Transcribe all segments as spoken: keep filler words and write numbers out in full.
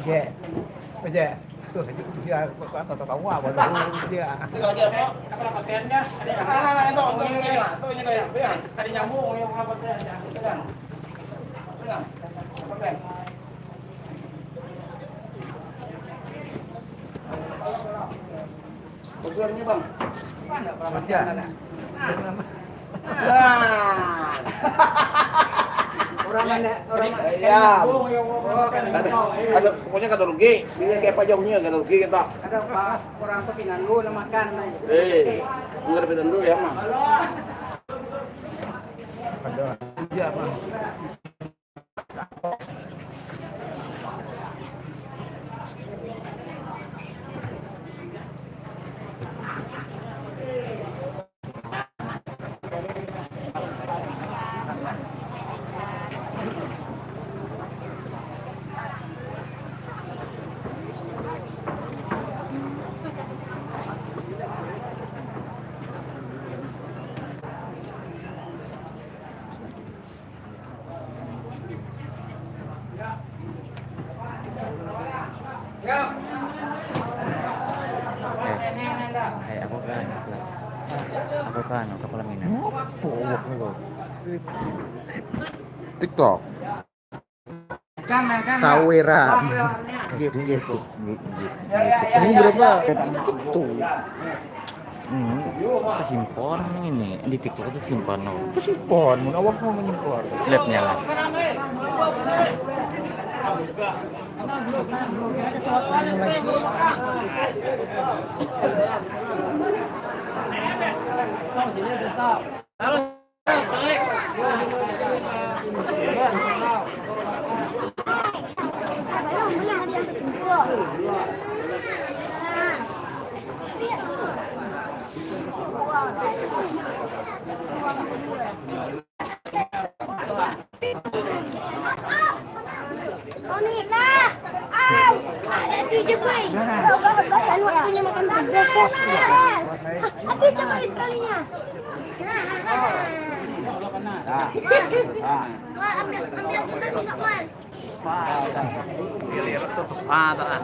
Ye. Aja. Tuh, dia kok kata tawa apa dulu dia. Ada nyambung yang apa? Pegang. Pegang. Pegang. Besarnya, Bang. Mana, Bang? Nah. Orang mana? Orang mana? Iya. Ada, ada, pokoknya kata rugi. Ini kayak apa jauhnya, kata rugi kita. Ada apa? Orang tuh pinandu, makan aja. Eh, enggak ada pinandu ya, Mang. Ada. Iya, Bang. Eh, hai, aku kan, aku kan, aku pelaminan. Apa awak ni, kau? TikTok. Saweran. Gitu, gitu. Ini berapa? Ini gitu. Hmm, kesimpan ini. Di TikTok itu simpan, no. Kesimpan, mun awak mau menyimpan. Lihatnya lah. Sony, nah. Au, ada tiga, boy. Kan waktunya makan pedas, kok. Ah, apa itu, boy, sekalinya? Nah, nah, nah. Wah, ambil, ambil kita sih, Kak, Wan. Giliran tutup mata, ah.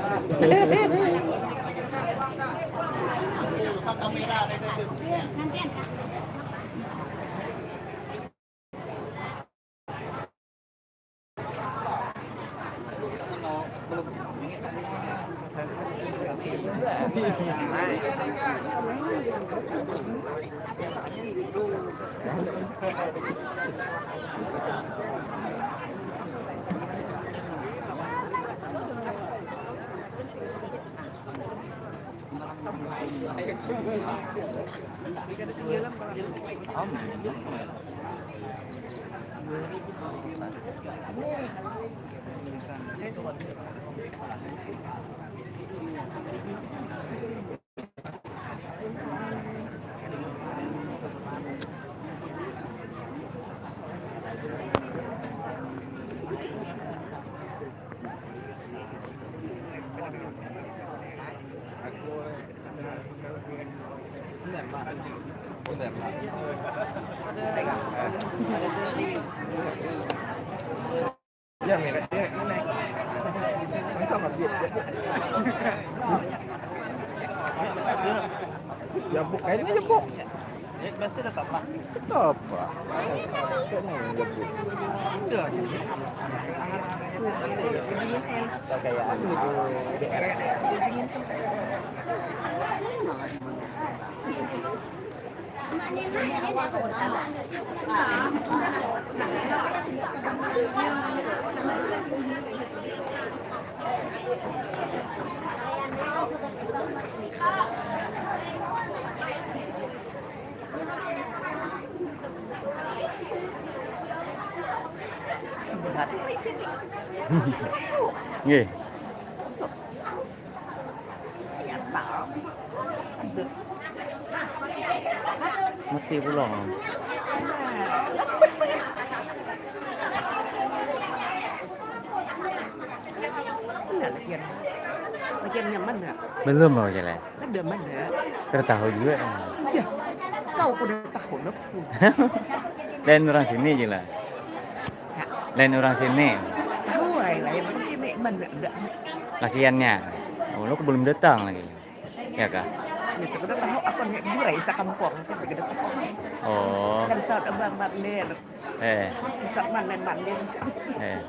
Nanti, nanti. Ya, bukain aja, Bok. Eh, masih tetap lah. Tetap lah. Kayaknya yang lebih. Enggak. Kayaknya. Nggih. Mati pulang. Enggak, lagian. Lagian nyaman, enggak? Belum, Bang Jale. Ada mana? Kada tahu juga. Ya, kau kuda tahu, Nuk. Lain orang sini je lah. Ya. Lain orang sini. Tahu, ai, lain orang sini. Mana ada? Lakiannya. Oh, lu belum datang lagi. Ya kah? Itu kada tahu apa nih, burai sakampung itu kada tahu. Oh. Kada saut abang mandir. Eh. Pusat mandir mandir. Eh.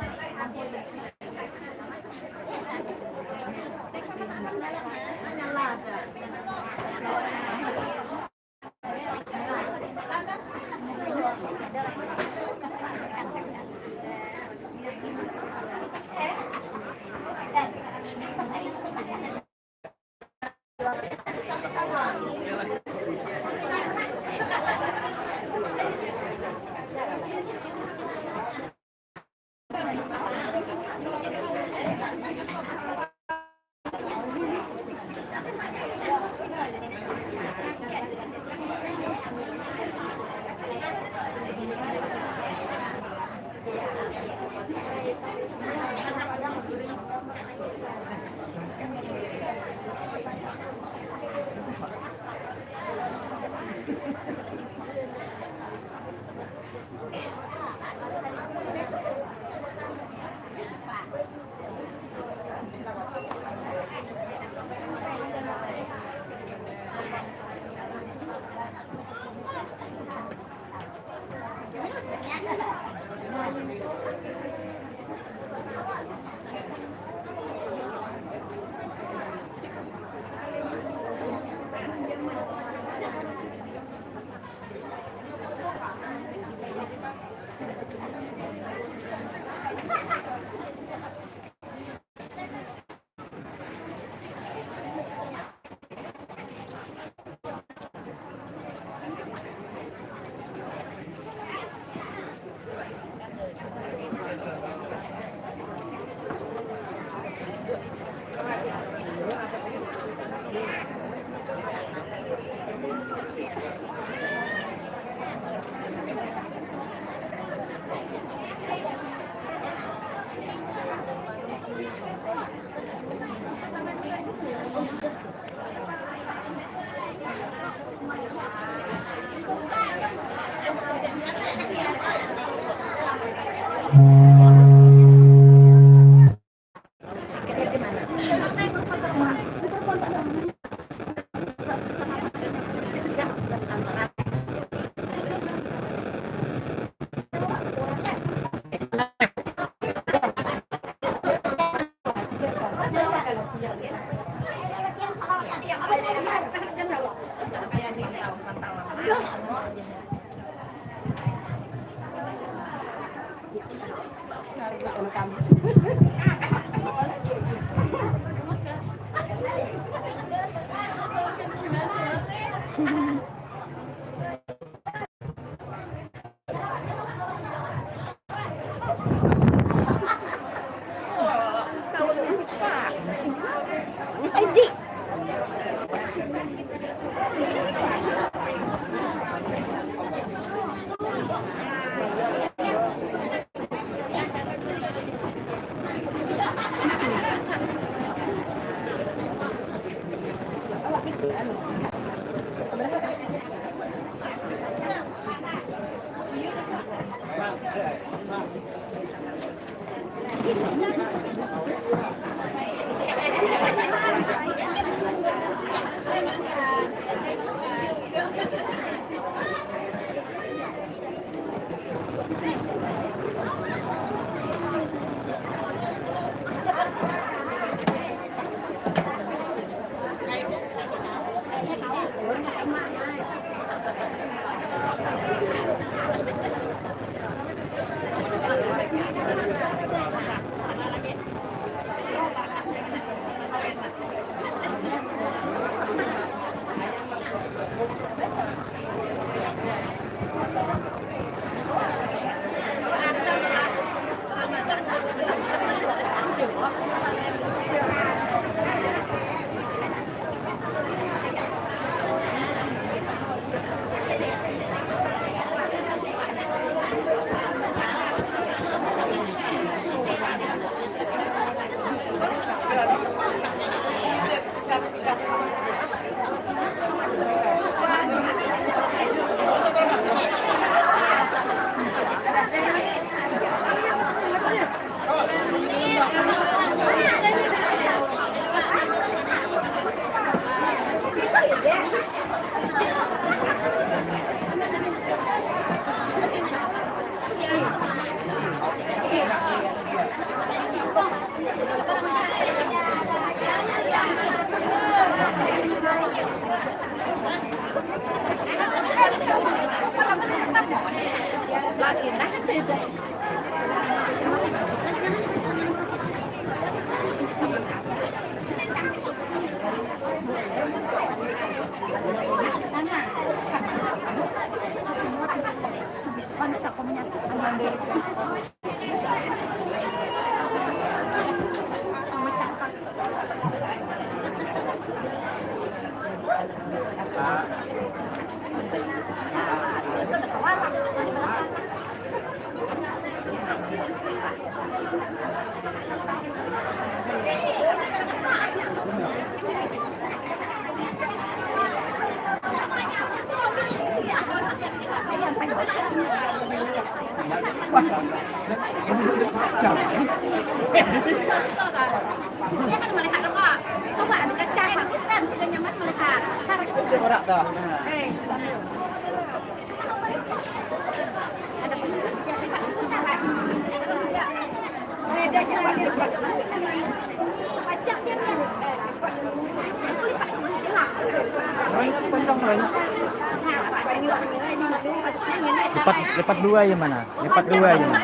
Lipat, lipat dua ya mana? Lipat dua ya mana?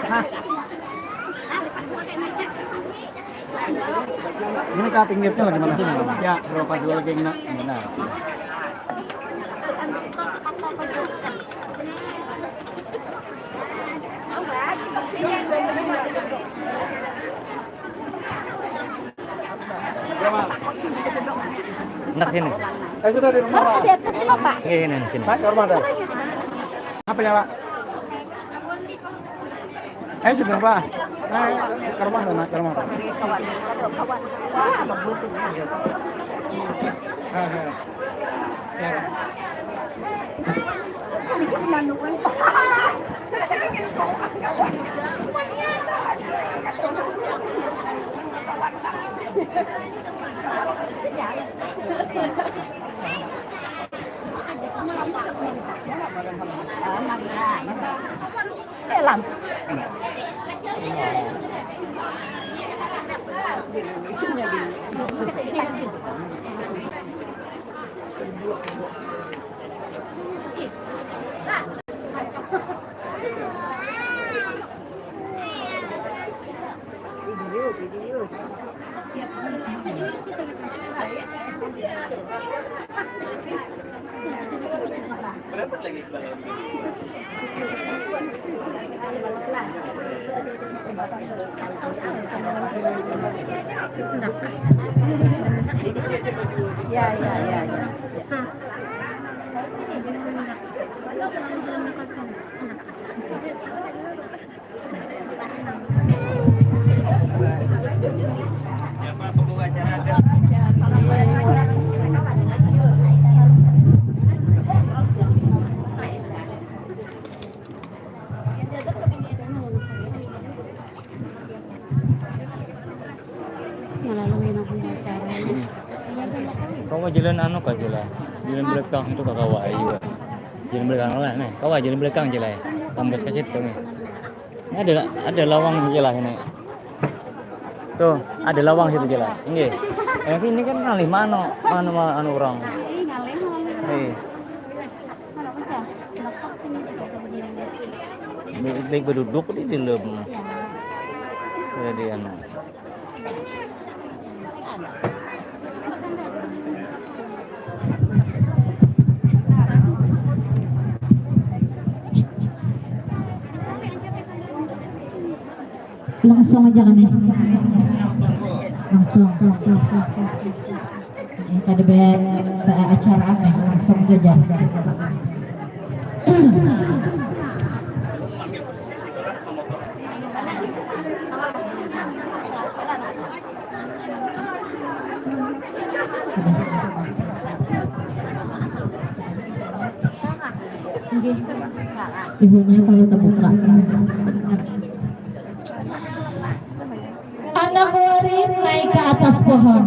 Hah? Ini kah pinggirnya lagi mana sih? Ya, berapa dua lagi yang nak? Nah. Nak sini. Eh, sudah di rumah. Harus di atas ini, Pak. Iya, ini, sini. Pak, ke rumah dah. Apa ya, Pak? Eh, sudah, Pak. Eh, ke rumah dah, Nak, ke rumah dah. Eh, eh. Dalam. Ya, ya, ya, ya. Malalui nang pembacaran. Kawa jalan anu kah, jalan, jalan belakang itu kah, kawa ayu. Jalan belakang lah, nih. Kawa jalan belakang, jalan. Tambas ke situ, nih. Ini ada, ada lawang, jalan ini. Tuh, ada lawang situ, jalan. Nggih. Tapi ini kan ngalih mano, mano, mano anu orang. Ih, ngalih, ngalih. Ih. Mana pecah? Lepas ini juga berdiri. Baik, baik beduduk di dalam. Jadi anu. Langsung aja kami. Langsung. Eh, kada be, be acara apa? Langsung aja. Nggih. Ibunya kalau terbuka. Anak warit naik ke atas pohon.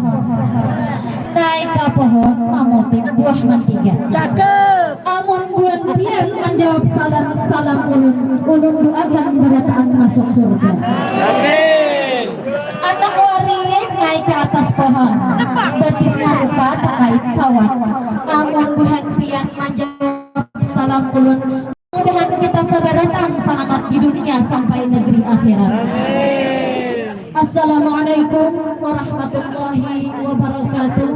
Naik ke pohon, mamutik buah mantiga. Cakep. Amun buhan pian manjawab salam, salam ulun, ulun doakan barataan masuk surga. Amin. Anak warit naik ke atas pohon, batisnya rupa takait kawat. Amun buhan pian manjawab salam ulun, mudahan Assalamualaikum warahmatullahi wabarakatuh.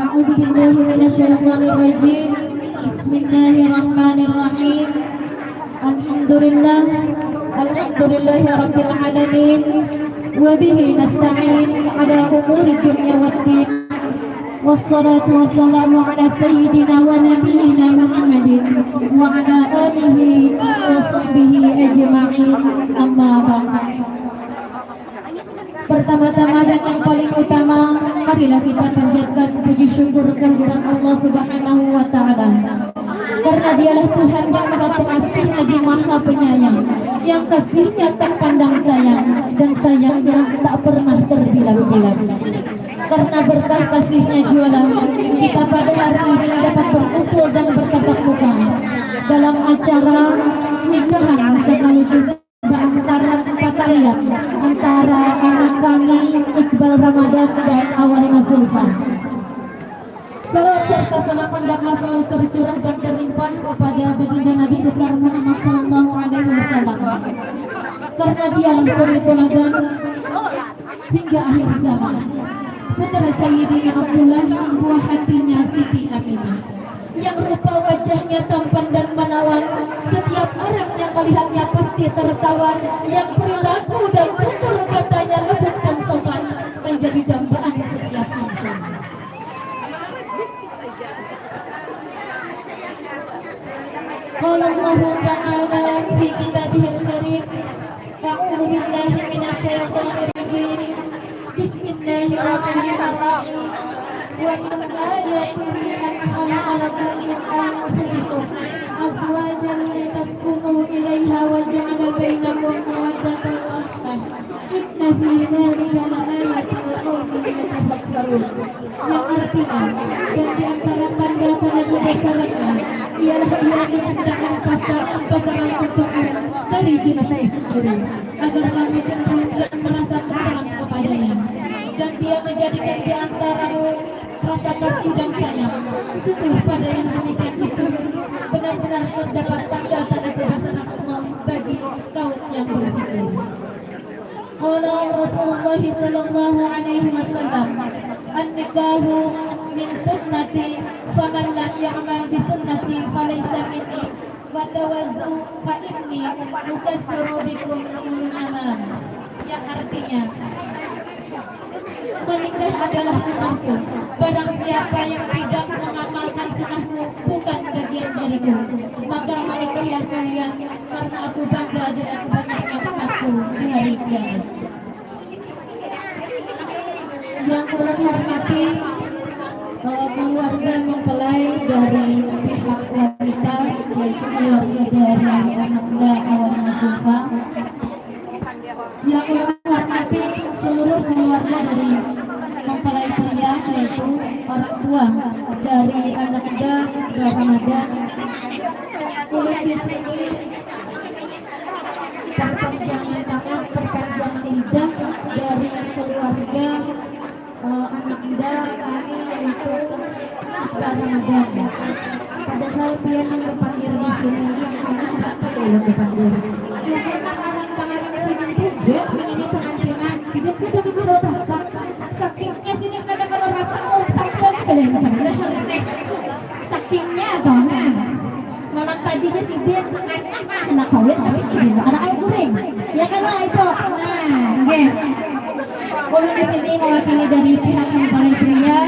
أعوذ بالله من الشيطان الرجيم. بسم الله الرحمن الرحيم. الحمد لله. الحمد لله رب العالمين. وبه نستعين على أمور الدنيا والدين. والصلاة والسلام على سيدنا ونبينا محمد وعلى آله وصحبه أجمعين. أما بعد. Pertama-tama dan yang paling utama, marilah kita panjatkan puji syukur kehadirat Allah Subhanahu wa Ta'ala. Karena Dialah Tuhan yang Maha Pengasih lagi Maha Penyayang, yang kasihnya tak pandang sayang dan sayangnya tak pernah terbilang-bilang. Karena berkah kasihnya jualah kita pada hari ini dapat berkumpul dan bertatap muka dalam acara nikahan sekaligus seantara empat kalian, antara anak kami Iqbal Ramadan dan Awalina Zulfa. Salawat serta salam hendaklah selalu tercurah dan terlimpah kepada baginda Nabi besar Muhammad sallallahu alaihi wasallam. Karena Dialah suri teladan hingga akhir zaman. Putra Sayyidina Abdullah, buah hatinya Siti Aminah. Yang rupa wajahnya tampan dan menawan, setiap orang yang melihatnya pasti tertawa. Yang perilaku dan tutur katanya lembut dan sopan, menjadi dambaan setiap insan. قال الله تعالى في كتابه الكريم: أعوذ بالله من الشيطان الرجيم. بسم الله الرحمن الرحيم. ومن آياته أن خلق لكم من أنفسكم أزواجا لتسكنوا إليها وجعل بينكم مودة ورحمة إن في ذلك لآية لقوم يتفكرون. Yang artinya, dan di antara tanda-tanda kebesarannya ialah Dia menciptakan pasangan-pasangan untukmu dari jenisnya sendiri, agar kamu cenderung dan merasa tenteram kepadanya. Dan Dia menjadikan di antaramu rasa kasih dan sayang. Sungguh pada yang demikian itu benar-benar terdapat tanda-tanda kebesaran Allah bagi kaum yang berpikir. قال رسول الله صلى الله عليه وسلم: النكاح من سنتي فمن لم يعمل بسنتي فليس مني وتزوجوا فإني أكثر بكم الأمم. Yang artinya, menikah adalah sunnahku. Barang siapa yang tidak mengamalkan sunnahku, bukan bagian dariku. Maka menikahlah kalian, karena aku bangga dengan banyaknya umatku di hari kiamat. Yang ulun hormati, eh, keluarga mempelai dari pihak wanita, yaitu keluarga dari anaknya Awalina Zulfa. Yang ulun hormati seluruh keluarga dari mempelai pria, yaitu orang tua dari anaknya Ramadan. Ulun di sini perpanjangan tangan, perpanjangan lidah dari keluarga, eh, anaknya kami, yaitu Iqbal Ramadan. Padahal pian yang dipanggil di sini, yang mana harap pada ulun dipanggil. Cuma karang-karang sini juga, ini pengantinan. Tidak, tidak, tidak ada rasa. Sakingnya sini kada kalau rasa, oh, sampai kalian sebelah. Sakingnya toh, nah. Malam tadinya sidin anak kawin, tapi sidin anak ayam guring. Ya kan lah, Ibu? Nah, oke. Ulun di sini mewakili dari pihak mempelai pria,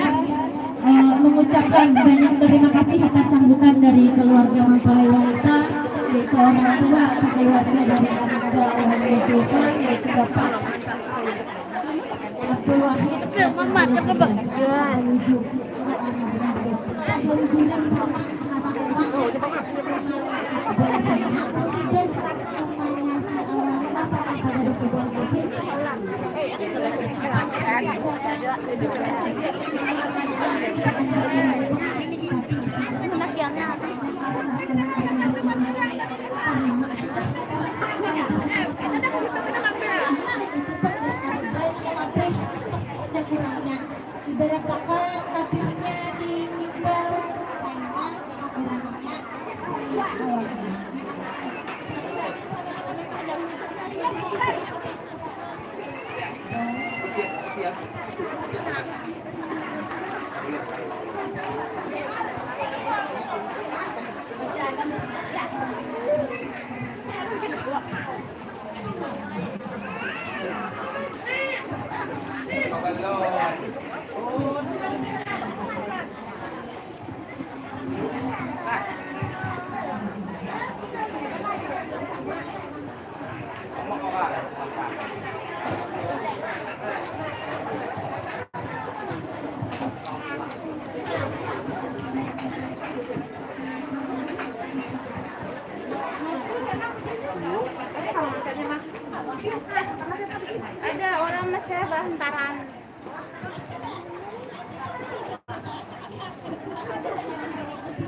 eh, mengucapkan banyak terima kasih atas sambutan dari keluarga mempelai wanita, yaitu orang tua keluarga dari anak wanita, yaitu Bapak Abdul Wahid. Mama, ada apa? Ibarat kata tabirnya di mimbar, sayangnya akurannya si awalnya. Ada orang masih bentaran.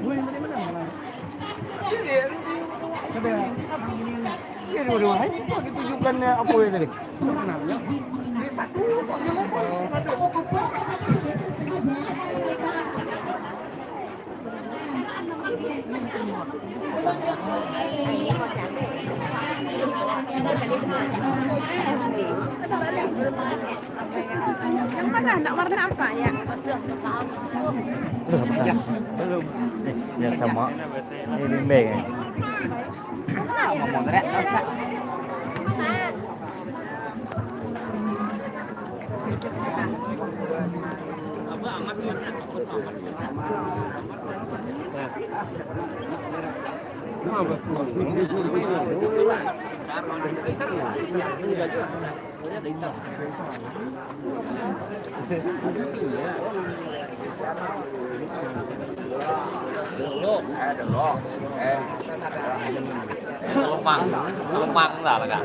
Woi, dari mana? Ada. Iya, dua-dua aja kok ditujukannya apa ya tadi? Kenalnya. Ini pasti kok dia mau. Yang mana? Nak warna apa ya? Belum. Eh, ya sama. Ini bimbing. Ngomong teriak terus, Kak. Dulu, eh, dulu, eh, lupang, lupang lah, Kak.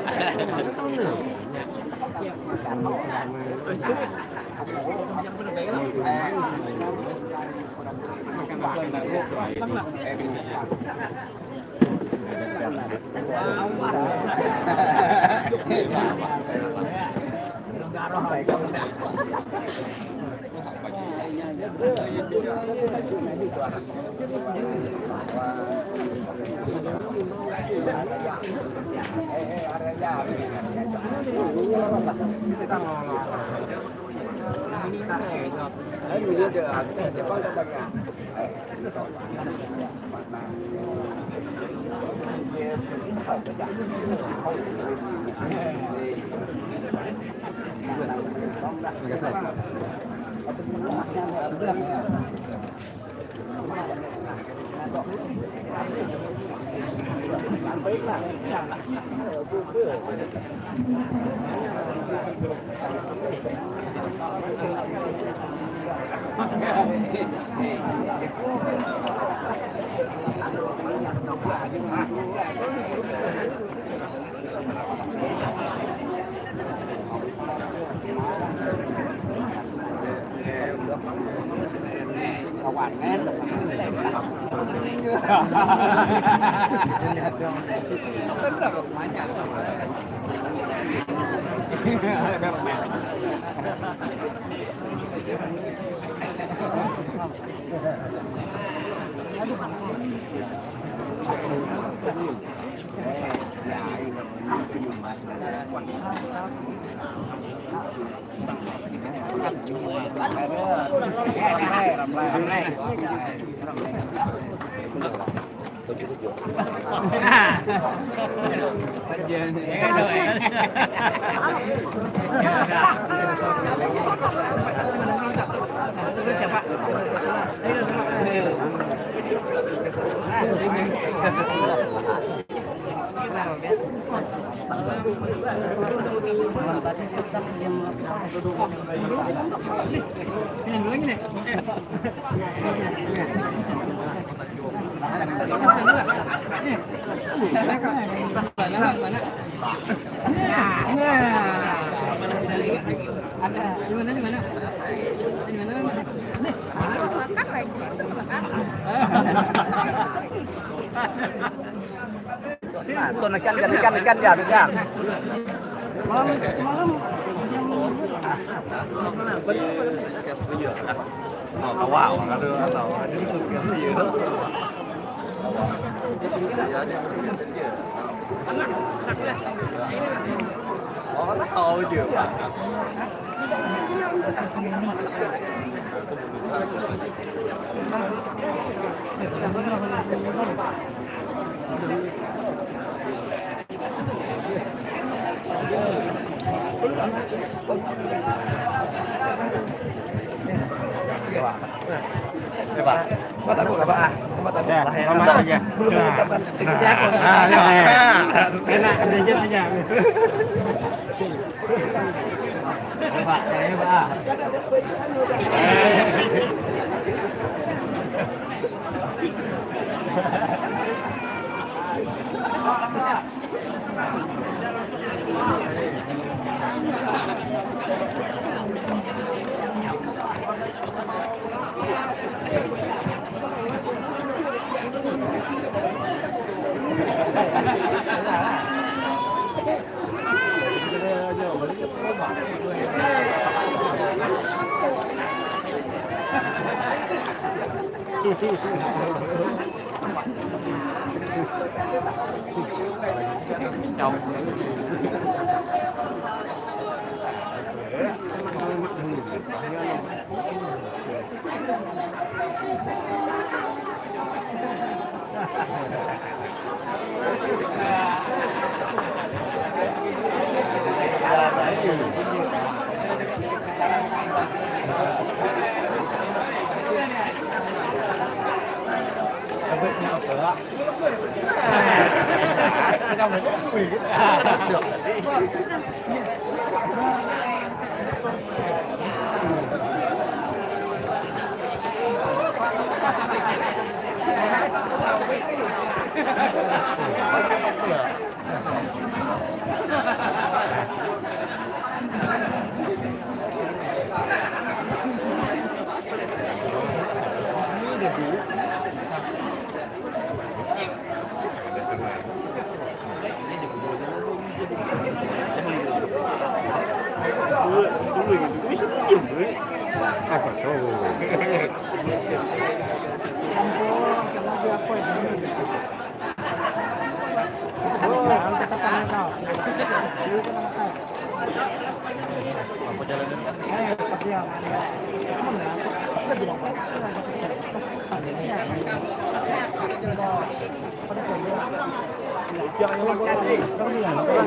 Nah, tuh, ikan, ikan, ikan, ikan, ikan, ikan. Malam, malam. Oh, wow, aduh, tahu. Aduh, terus kali ya. Ya, Pak. Tempat aku, Pak. Tempat aku. Ya, selamat aja. Belum mengucapkan. Nah, nah, ya. Enak, aja, aja. Ya, Pak. Ya, ya, Pak.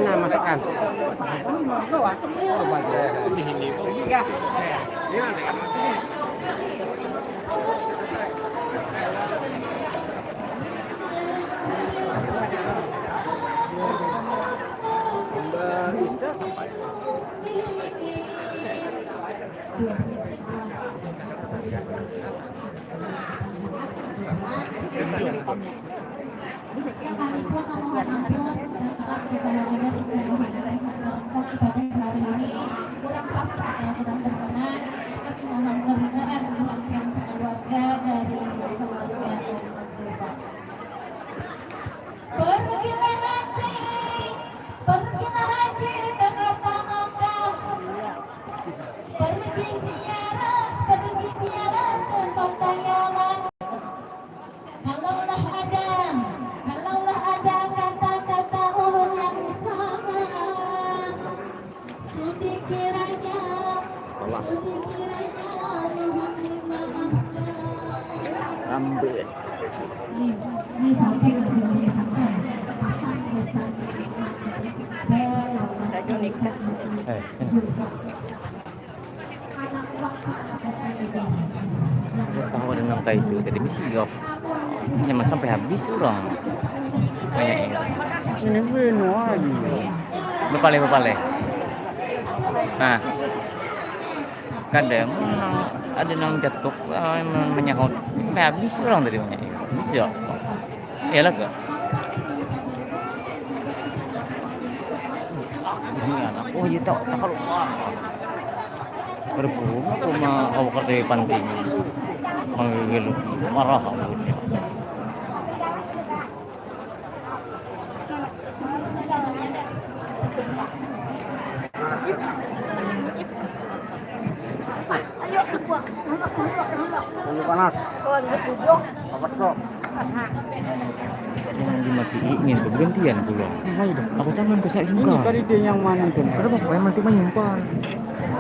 Nah, masakan. Mbak Isa sampai. Ya, kami pun memohon ampun dan maaf jika yang ada sesuatu yang terlepas pada hari ini kurang pas atau kurang berkenan. Kami mohon keridaan perhatian sekeluarga dari keluarga Om Zulfa. Pergilah haji, pergilah haji ke kota Makkah. Pergi ziarah, pergi ziarah ke kota Yaman. Kalaulah ada, kalaulah ada kata-kata ulun yang salah, sudikiranya, sudikiranya mohon dimaafkan. Ambil. Ini, ini sampai ke pesan-pesan. Eh, ini. Tahu ada nang kayak itu tadi bisi kok. Hanya sampai habis orang. Banyak ya. Ini beno lagi. Bapalih, bapalih. Nah. Kadang nang ada nang jatuk, eh, men-, menyahut. Sampai habis orang tadi banyak. Habis ya. Iyalah kak. Ini anak. Oh iya tak tak kalau. Berhubung aku mah awak kerja panting. Manggil marah aku. Ini panas. Panas kok. Jangan dimatii, ingin tu berhentian pulang. Nah, itu. Aku taman ku saya ini sungkan. Tadi dia yang mana tuh? Kenapa kau yang mati menyimpan?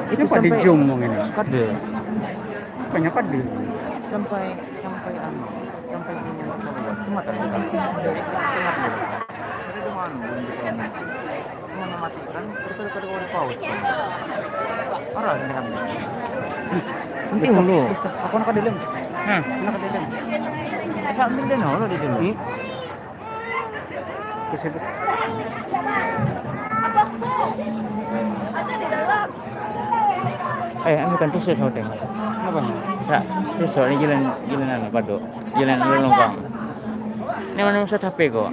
Itu sampai di jum mungkin. Kada. Bukannya kada. Sampai sampai anu, sampai di keluar. Cuma tadi kan. Tengah dulu. Ada di mana? Belum di mana. Mau matikan, terus ada kada kawan paus. Orang dengan penting dulu. Bisa, aku nak kadilem. Hah? Nak kadilem. Sambil dia nolo di dulu. Hmm? Aku sibuk. Apa, Bu? Ada di dalam. Eh, ambilkan tusuk sama tengok. Apa? Sa, tusuk ni jalan, jalan apa tu? Jalan lolongkang. Ini mana usah capek kok.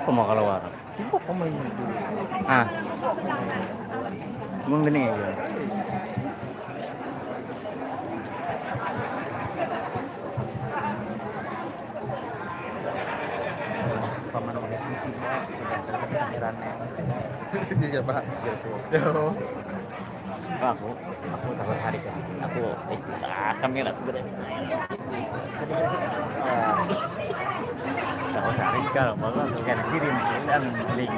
Apa mau keluar? Tiba pemain itu. Ah. Emang gini ya. Paman oleh musibah, pikirannya. Siapa? Gitu. Aku, aku takut hari kan. Aku istirahat kami lah berarti. Takut hari kalau baru aku kan diri dan link.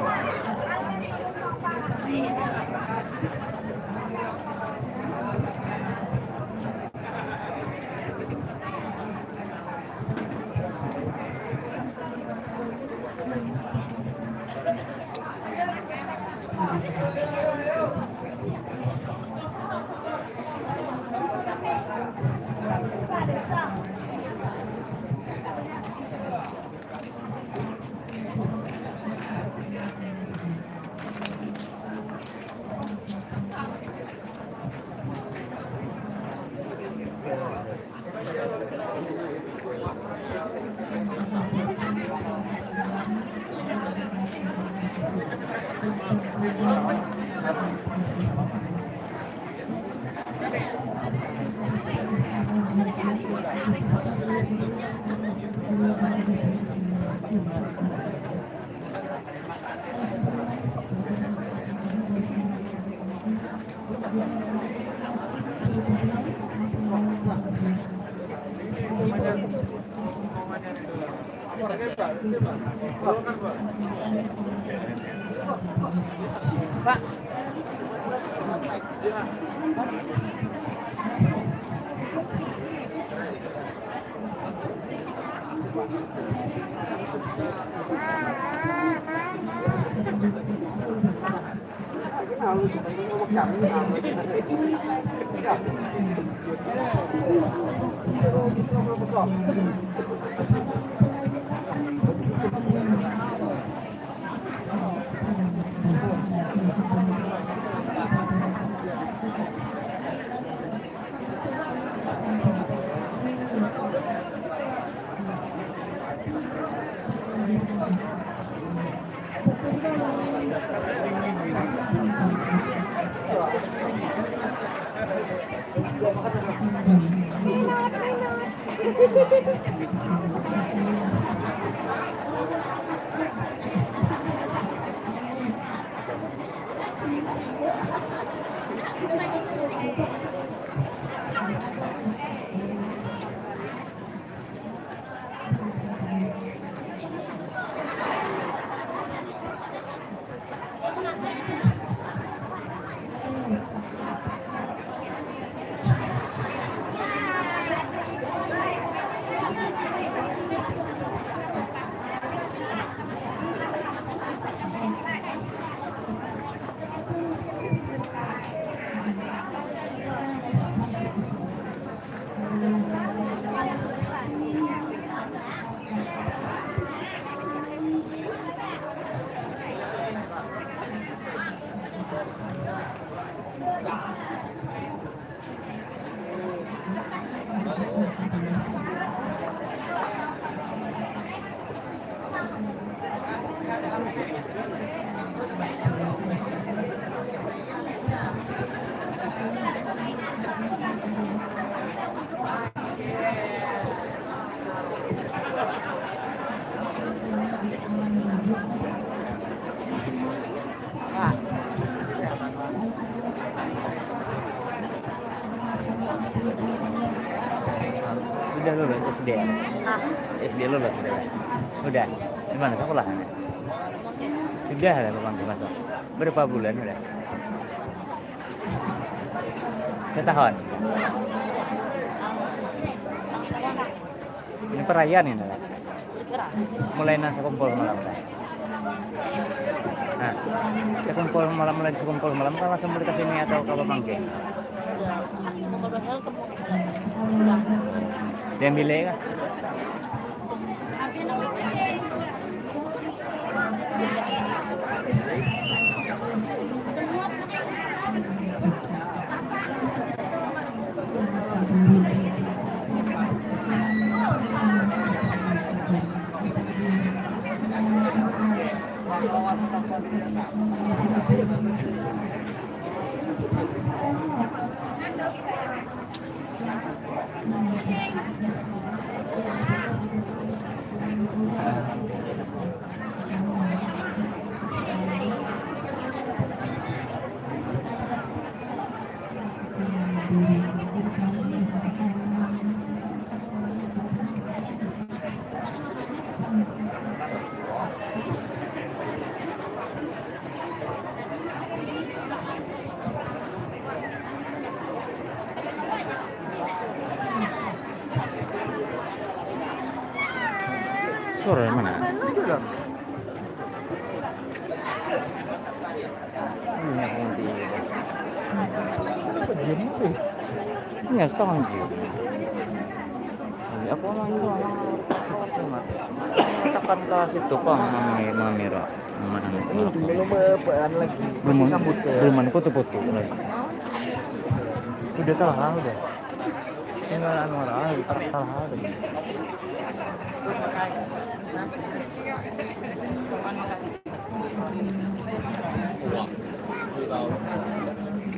Sudah lulus S D? S D lulus sudah? Sudah. Di mana sekolah? Sudah lah, Bang, masuk. Berapa bulan sudah? Setahun. Ini perayaan ini lah. Mulai nang sekumpul malam kan? Nah, sekumpul malam, mulai sekumpul malam kan langsung balik ke sini atau ke Pamangke? Udah, aku sekumpul malam ke pulang. Diambil ya kah? Suara yang mana? Di dalam. Ini aku nanti. Ini setengah jam. Ini aku mau itu, mau tekan ke situ, Bang, mami-, mamira. Mana? Ini belum apaan lagi. Masih belum, sambutan. Belum ada foto-foto lagi. Udah tahu deh. Tinggal anu lah, salah ada.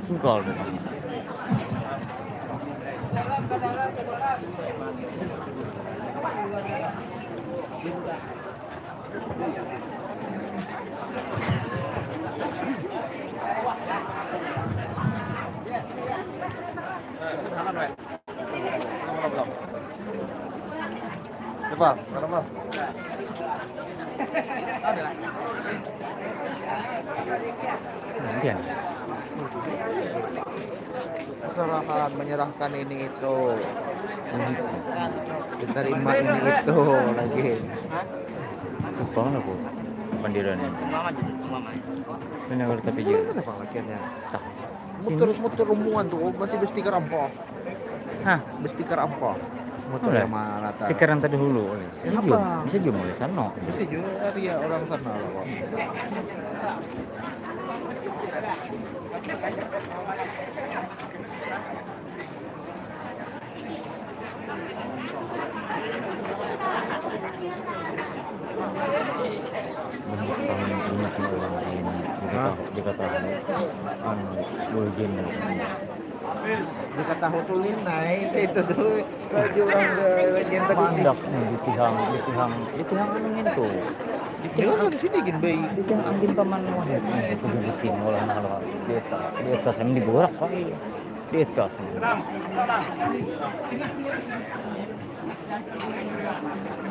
Sungkal deh. Coba, mana, Mas? Nantian. Serahkan, menyerahkan ini itu. Diterima ini itu lagi. Tukang aku. Pandiran. Ini nggak tapi jauh. Kenapa lakiannya? Tak. Muter-muter rombongan tuh, masih berstiker apa? Hah? Berstiker apa? Muter sama rata. Stiker yang tadi dulu. Bisa juga, bisa juga mulai sana. Bisa juga, tapi ya orang sana lah, Pak. Banyak tahun, banyak orang lain. Jika tahu, jika tahu, anu, ulgin. Jika tahu tuh, Lin, naik itu tuh. Baju orang ke legenda. Mandak nih, di Tihang, di Tihang, di Tihang anu ngintu. Di Tihang di sini gin baik. Di Tihang angin paman wah ya, itu di Tihang olah malah di atas, di atas yang digorak kali. Di atas.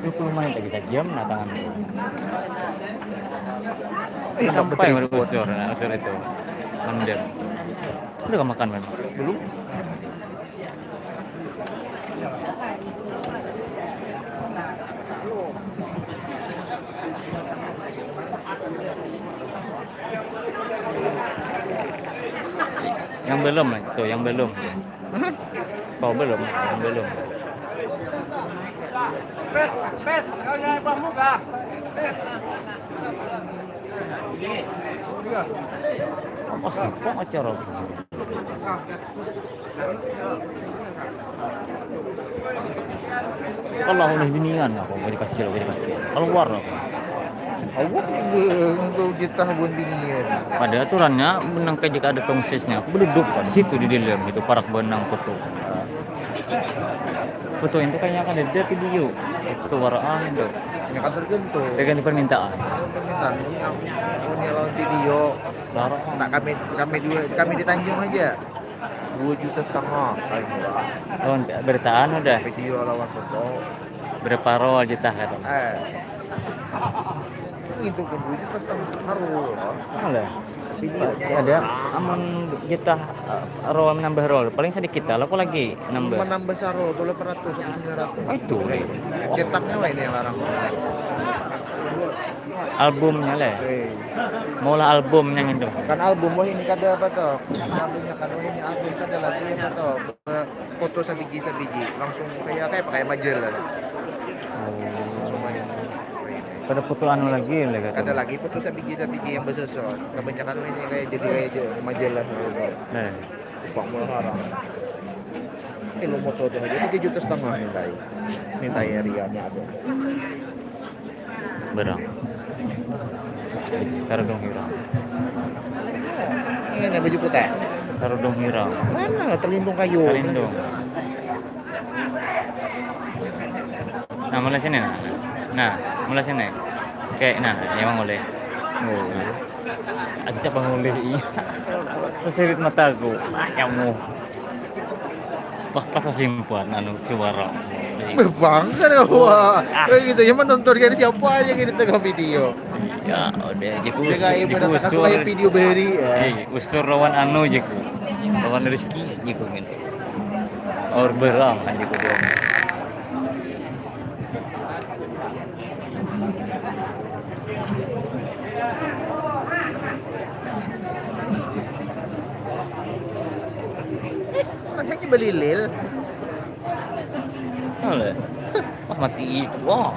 Dua puluh menit lagi saja menatangan. Sampai baru usur, nah, usur itu. Enam jam. Udah makan, Bang? Belum. Yang belum, tuh, yang belum. Kau belum, yang belum. Bes, bes, kau nyai pamuka. Bes. Apa sih, kok acara? Kalau oleh binian aku, dari kecil, dari kecil. Keluar aku. Awak, eh, untuk jitah buan binian. Pada aturannya, benang kayak jika ada tongsisnya, aku berdudup kan, situ di dalam, itu parak benang foto. Foto itu kayaknya akan ada video. Itu waraan itu. Ini kan tergantung. Tergantung permintaan. Permintaan. Punya, punya lawan video. Larang. Tak kami, kami dua, kami di Tanjung aja. Dua juta setengah, paling murah. Lawan beritaan udah. Video lawan foto. Berapa roll jatah katanya? Eh. Itu kan dua juta setengah sarul. Ada. Ada amun jatah eh, roll menambah roll paling sedikit lah, apa lagi nambah? Menambah sarul dua ratus atau sembilan ratus. Oh, itu. Cetaknya wah ini yang larang. Albumnya leh. Eh, Maulah albumnya itu. Kan album wah ini kada apa tuh? Albumnya kan wah ini album kada lagi apa tuh? Foto sabiji-sabiji langsung kayak kayak pakai majalah. Oh. Kada foto anu lagi leh Kada katanya. Lagi foto sabiji-sabiji yang besosot. Kebanyakan ini kayak jadi kayak aja majalah gitu. Nah, Upah murah orang. Ini lo motor tuh aja tiga juta setengah mintai. Mintai rialnya ada. Berang. Karudung hirang. Ini nih baju putih. Karudung hirang. Mana terlindung kayu? Terlindung. Nah, mulai sini nah. Nah, mulai sini. Oke, nah, ya emang boleh. Oh. Aja pangulih iya. Sesirit mataku. Ah, kamu. Pas pas simpan anu suara. Beh, bangga dah wah. Kayak gitu ya menonton dari siapa aja gitu tengah video. Ya, udah aja ku Dia kayak aja ku menatakan tuh usur. Kayak video beri ya. Eh, usur lawan anu aja ku. Lawan rezeki aja ku min. Or berang aja ku dong. Masanya belilil. Boleh. Wah, mati. Wah.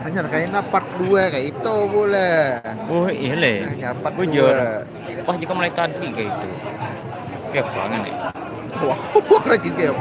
Hanya kayaknya part dua kayak itu boleh. Oh, iya leh. Hanya part Bujur. dua. Wah, jika mulai tadi kayak itu. Oke, apa nih? Wah, wah rajin dia.